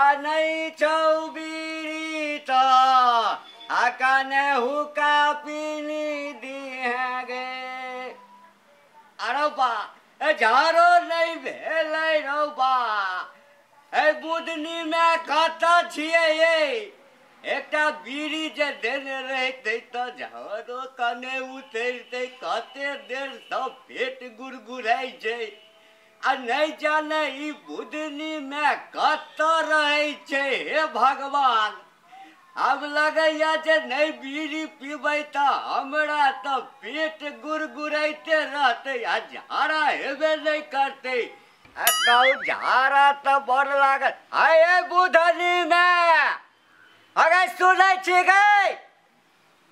आ नहीं छौ बीड़ी त आ कने हुक्का पीनी दिहे गे। अरे बा झारो नहीं भेलै रौ बा, ए बुदनी में कतऽ छियै ये? एकटा बीड़ी जे देने रहितै तऽ झारो कने उतरितै। कते देर सँ पेट गुड़गुड़ाइ छै आ नहीं जाने ई बुदनी में कतऽ रहै छै। हे भगवान, अब लगैया जे नहीं बीड़ी पीबै तऽ हमरा तऽ पेट गुड़गुड़ाइते रहतै आ झाड़ा हेबे नहीं करतै। आ कहू झाड़ा तऽ बड़ लागल। आय बुधनी में अगर सुनै छी गै?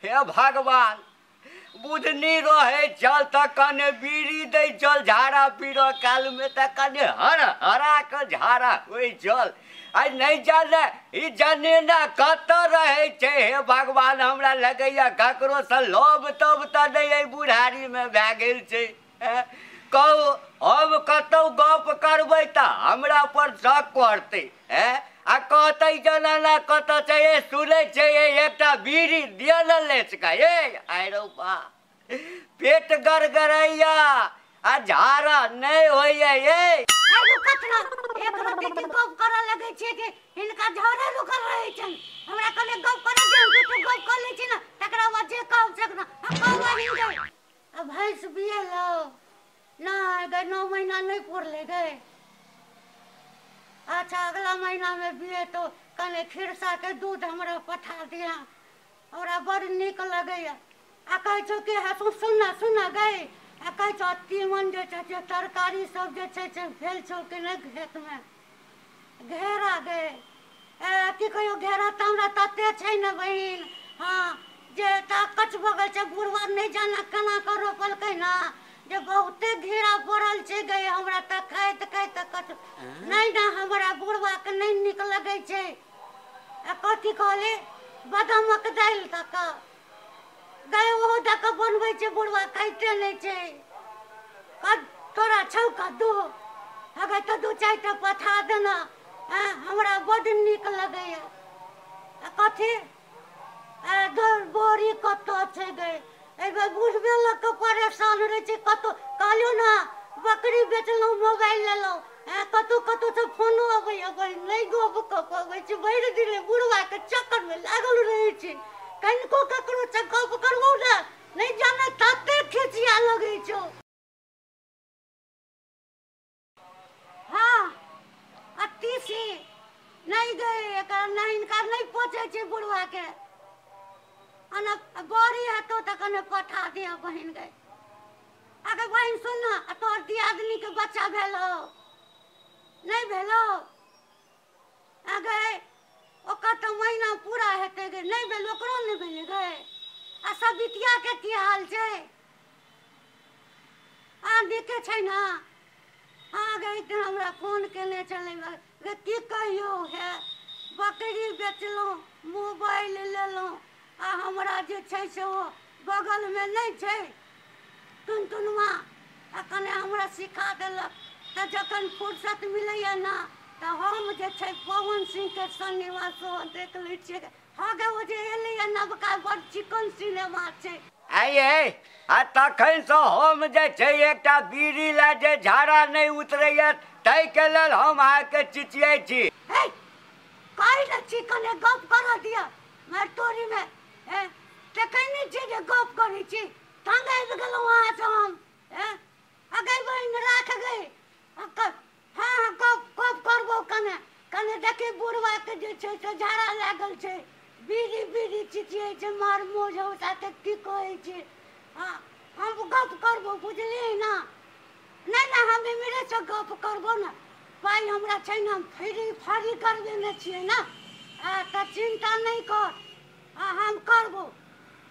हे भगवान, बुधनी रहै चल तऽ कने बीड़ी दै चल, झाड़ा पीरऽ काल में तऽ कने हर हरा के झाड़ा होइ चल। आ नहीं जाने ई जनेना कतऽ रहै छै। हे भगवान, हमरा लगैया ककरो सँ लोभ तोभ तऽ नहि एहि बुढ़ारी में भए गेल छै। कहू हम कतौ गप करबै तऽ हमरा पर शक करतै आ कहतै जनाना कतऽ छै? ए सुनै छै एकटा बीड़ी दिअ ने लेचका। ए आइ रौ बा, पेट गड़गड़ैया आ झाड़ा नहि होइया। ए रुकत ना, एक रत्ती की गप करऽ लगै छियै कि हिनका झाड़ा रुकल रहै छनि। हमरा कने गप करऽ दियौ, दू गप कऽ लै छी ना तकरा बाद जे कहब से ना कहब बहिन गै। आ भैंस बियेलौ नहि गै, 9 महीना नहि पुरलै गै। अच्छा अगला महीना में बिये तो कने खिरसा के दूध हमरा पठा दिया, हमरा बड़ नीक लगैया। आ कहै छौ कि हे सुन सुन गै, आ कहै छौ तीमन जे छै से तरकारी सब जे छै से भेल छौ कि नहि खेत में? घेरा गै, ए की कहियौ घेरा तऽ हमरा तते छै ने बहिन, हाँ जे तऽ कच भऽ गेल छै। बुढ़वा नहि जाने केना कऽ रोपलकै ना जे बहुते घेरा पड़ल छै गै। हमरा तऽ खाइत खाइत कच नहीं ना, हमरा बुढ़वा के नहीं नीक लगै छै। आ कथी कहली बादामक दालि दऽ कऽ गै, ओहो दऽ कऽ बनबै छै, बुढ़वा खाइते नहि छै। तोरा छौ कद्दू? अगर तऽ 2 4 टा पठा देना, हमरा बड्ड नीक लगैया। आ कथी बोरी कतऽ छै गै? एहि बुढ़बे लऽ कऽ परेशान रहै छै। कतौ कहलियौ ना बकरी बेचलहुँ मोबाइल लेलहुँ, कतौ कतौ से फोनो अबैया बहिन, नहि गप कऽ पबै छी। भरि दिन बुढ़वाके चक्करमे लागल रहै छी, कनिको ककरो से गप करबौ ने नहि जाने तते खिचिया लगै छौ। हाँ आ तीसी नहीं गै, एकरा नहीं हिनका नहीं पोचै छै बुढ़वाके। अना बड़ी हेतौ तऽ कने पठा दिअ बहिन गै। अगे बहिन सुन ना, तोहर दियादनी के बच्चा भेलौ नहीं भेलौ? अगे ओकर तऽ महीना पूरा हेतै गै, नहीं भेल ओकरो नहीं भेलै गै। आ सबितिया के की हाल छै? आ नीके छै ना? हाँ गै, एक दिन हमरा फोन केने छलै गै, की कहियौ हे बकरी बेचलहुँ मोबाइल लेलहुँ आ हमरा जे छै से ओ बगलमे नहि छै टुनटुनमा, आ कने हमरा सिखा देलक। तऽ जखन फुर्सत मिलैया ना तऽ हम जे छै पवन सिंह के सिनेमा सेहो देख लै छियै। हाँ गै, ओ जे एलैया नवका बड़ चिकन सिनेमा छै। आइ आ तखन सँ हम जे छै एकटा बीड़ी लए जे झाड़ा नहि उतरैया ताहिके लेल हम अहाँके चिचियाइ छी। हे कहै ने छी कने गप करऽ दिअ मारि तोरी में। देखै नहि छियै जे गप करै छी, तंग आबि गेलहुँ अहाँसँ हम। अगे बहिन राख गै। हाँ हाँ गप गप करबौ कने कने। देखी बुढ़वाके जे छै से झाड़ा लागल छै, बीड़ी बीड़ी चिचियै छै, मार मोज हौसाके की कहै छी। हाँ हम गप करबौ बुझलियै ना? नहि नहि हम इम्हरेसँ गप करबौ ने, पाइ हमरा छै ने, हम फ्री फारी करबेने छियै ना, तऽ चिन्ता नहि कर, हम करबौ।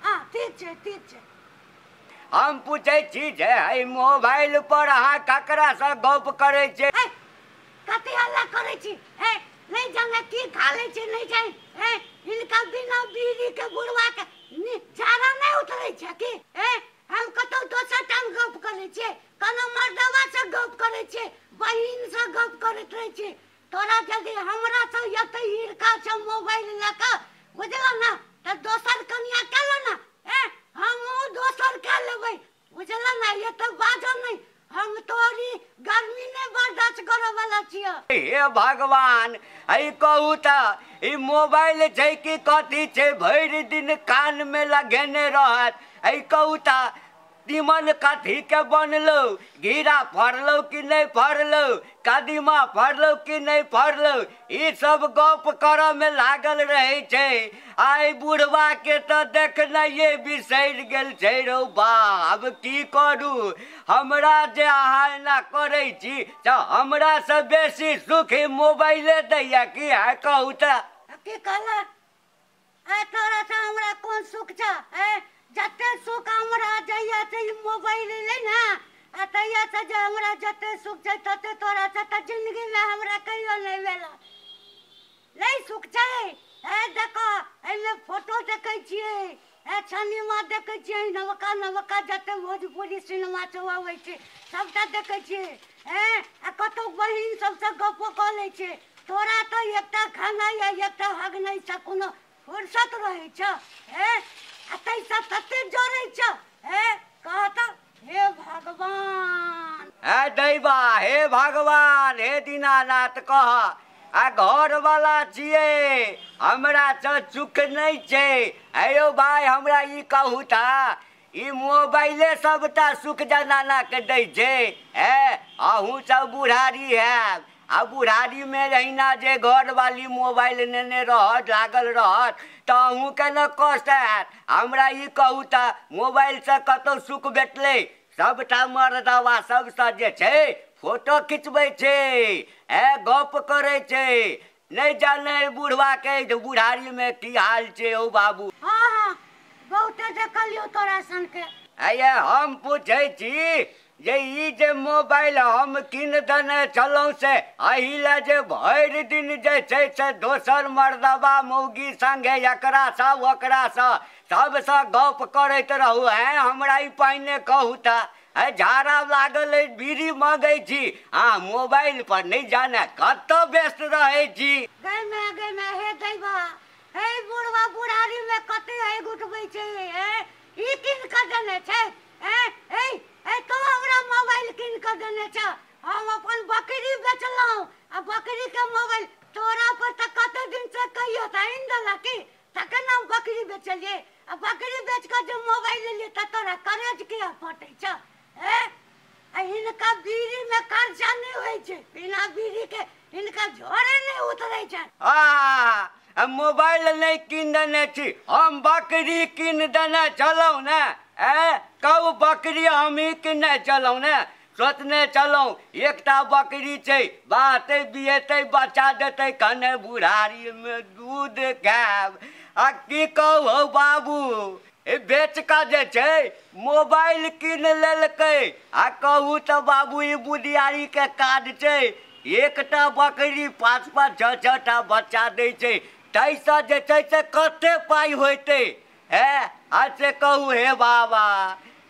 हाँ ठीक छै ठीक छै। हम पूछै छी जे एहि मोबाइल पर अहाँ ककरासँ गप करै छियै? कते हल्ला करै छी, नहीं जाने की खा लै छै नहीं जाने। हिनका बिना बीड़ी के बुढ़वा के झाड़ा नहीं उतरै छै की? हम कतौ दोसर ठाम गप करै छियै, कोनो मर्दवा से गप करै छियै, बहिन से गप करैत रहै छियै, तोरा यदि हमरा से एते ईर्खा छै मोबाइल लऽ कऽ, बुझल ना, तऽ दोसर कनिया कऽ ले ना। ए हमहूँ दोसर कऽ लेबै, बुझल ना। एते बाजो नहि, हम तोरी गर्मी नहि बर्दाश्त करऽ वाला छियै। हे भगवान, अइ कहू तऽ ई मोबाइल छै कि कथी छै, भरि दिन कान में लगेने रहत। अइ कहू तऽ तीमन कथी के बनलो, घीरा फड़लो कि नहि फड़लो, कदीमा फड़लो कि नहि फड़लो, ई सब गप करऽ में लागल रहै छै। आइ बुढ़वा के तऽ देखनाइए बिसरि गेल छै रौ बा। आब की करू, हमरा जे अहाँ एना करै छी तऽ हमरा से बेसी सुख ई मोबाइले दैया की? है कहू तऽ। की कहला? ए तोरा से हमरा कोन सुख छ? ए जते सुख हमरा जहिया से ई मोबाइल एलै ना, आ तहिया से जे हमरा जते सुख छै तते तोरा से तऽ जिंदगी में हमरा कहियो नहि भेल। नहि सुख छै। ए देखो, एहिमे फोटो देखै छियै, ए सिनेमा देखै छियै, नवका नवका जते भोजपुरी सिनेमा सब अबै छै सबटा देखै छियै। ए आ कतौ बहिन सबसँ गपो कऽ लै छियै। तोरा तऽ एकटा खाना या एकटा हगनाइ से कोनो फुर्सत रहै छ? ए आ ताहिसँ तते जरै छ। ए कह तऽ, हे भगवान। हे दैबा, हे भगवान, हे दीनानाथ कह, आ घर वाला छियै, हमरा से सुख नहि छै। हे यौ भाय, हमरा ई कहू तऽ ई मोबाइले सबटा सुख जनाना के दै छै? हे अहूँ सब बुढ़ारी हैब, आ बुढ़ारी में रहिना जे घरवाली मोबाइल नेने रहत, लागल रहत, तऽ अहूँके ने कष्ट हैत। हमरा ई कहू तऽ मोबाइल से कतौ सुख भेटलै? सबटा मर्दवा सबसँ जे छै फोटो खिचबै छै, ए गप करै छै। नहि जाने बुढ़वा के बुढ़ारी में की हाल छै हौ बाबू। हाँ हाँ, बहुते देखलियौ तोरा सन के। आये हम पूछै छी जे ई जे मोबाइल हम कीन देने छलहुँ से एहि लए जे भरि दिन जे छै से दोसर मर्दबा मौगी संगे एकरासँ ओकरासँ सबसँ गप करैत रहू? हैं हमरा ई पहिने कहू तऽ। है झाड़ा लागल अइ, बीड़ी मँगै छी, अहाँ मोबाइल पर नहि जाने कतऽ व्यस्त रहै छी। गै माय, गै माय, हे दैबा, हे बुढ़वा बुढ़ारी में कते आगि उठबै छै। हे ई कीन कऽ देने छै? ए ए ए तो हमरा मोबाइल कीन कऽ देने छ? हम अपन बकरी बेचलहुँ आ बकरी के मोबाइल तोरा पर तऽ कते दिन से कहियो तऽ आनि देलक की? तखन हम बकरी बेचलियै, आ बकरी बेच कऽ जे मोबाइल लेलियै तऽ तोरा करेज किया फटै छ? ए आ हिनका बीड़ी में खर्चा नहि होइ छै, बिना बीड़ी के हिनका झोरे नहि उतरै छनि। आ मोबाइल नहि कीन देने छी, हम बकरी कीन देने छलहुँ ने। ए कहू, बकरी हमही कीनने छलहुँ ने, सोचने छलहुँ एकटा बकरी छै, बाते बियेतै, बच्चा देतै, कने बुढ़ारी में दूध खायब। आ की कहू हौ बाबू, ए बेच कऽ जे छै मोबाइल कीन लेलकै। आ कहू तऽ बाबू, ई बुधियारी के काज छै? एकटा बकरी 5 5 6 6 टा बच्चा दै छै, ताहिसँ जे छै से कते पाइ होइतै? हे आ से कहू, हे बाबा,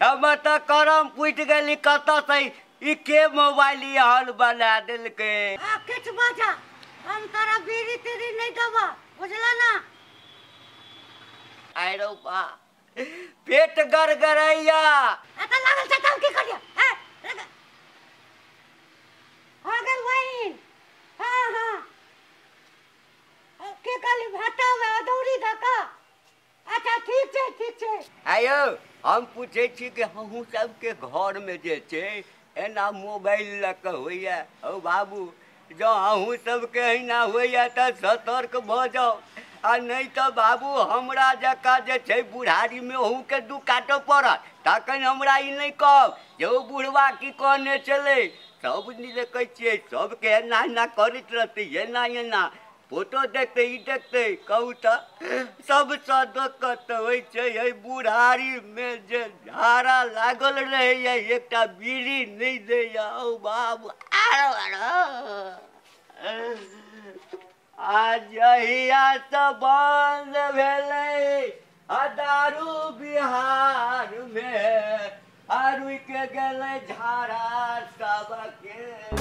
हमर तऽ करम फूटि गेली। कतऽसँ ई के मोबाइल एहन बना देलकै? आ किछु बाजा, हम तोरा बीड़ी तीड़ी नहि देबऽ, बुझल ना। आइ रौ बा, पेट गड़गड़ैया। एतऽ लागल छै तब की करियै? हे हो गेल बहिन। हाँ हाँ, की कहली? भाता में अदौरी दऽ कऽ? अच्छा ठीक छै, ठीक छै। आयौ, हम पूछै छी कि हमहूँ सबके घरमे जे छै एना मोबाइल लऽ कऽ होइया? हौ बाबू, जँ अहूँ सबके एहिना होइया तऽ सतर्क भऽ जाउ, आ नहि तऽ बाबू हमरा जकाँ जे छै बुढ़ारीमे अहूँके दुख काटऽ पड़त। तखन हमरा ई नहि कहब जे ओ बुढ़वा की कहने छलै। सब नहि देखै छियै, सबके एना एना करैत रहतै, एना एना फोटो देखतै, ई देखतै। कहू तऽ, सबसँ दिक्कत तऽ होइ छै एहि बुढ़ारीमे जे झाड़ा लागल रहैया, एकटा बीड़ी नहि दैया। औ बाबू, आरो आरो आ जहियासँ बन्द भेलै आ दारू बिहारमे, आ रुकि गेलै झाड़ा सबके।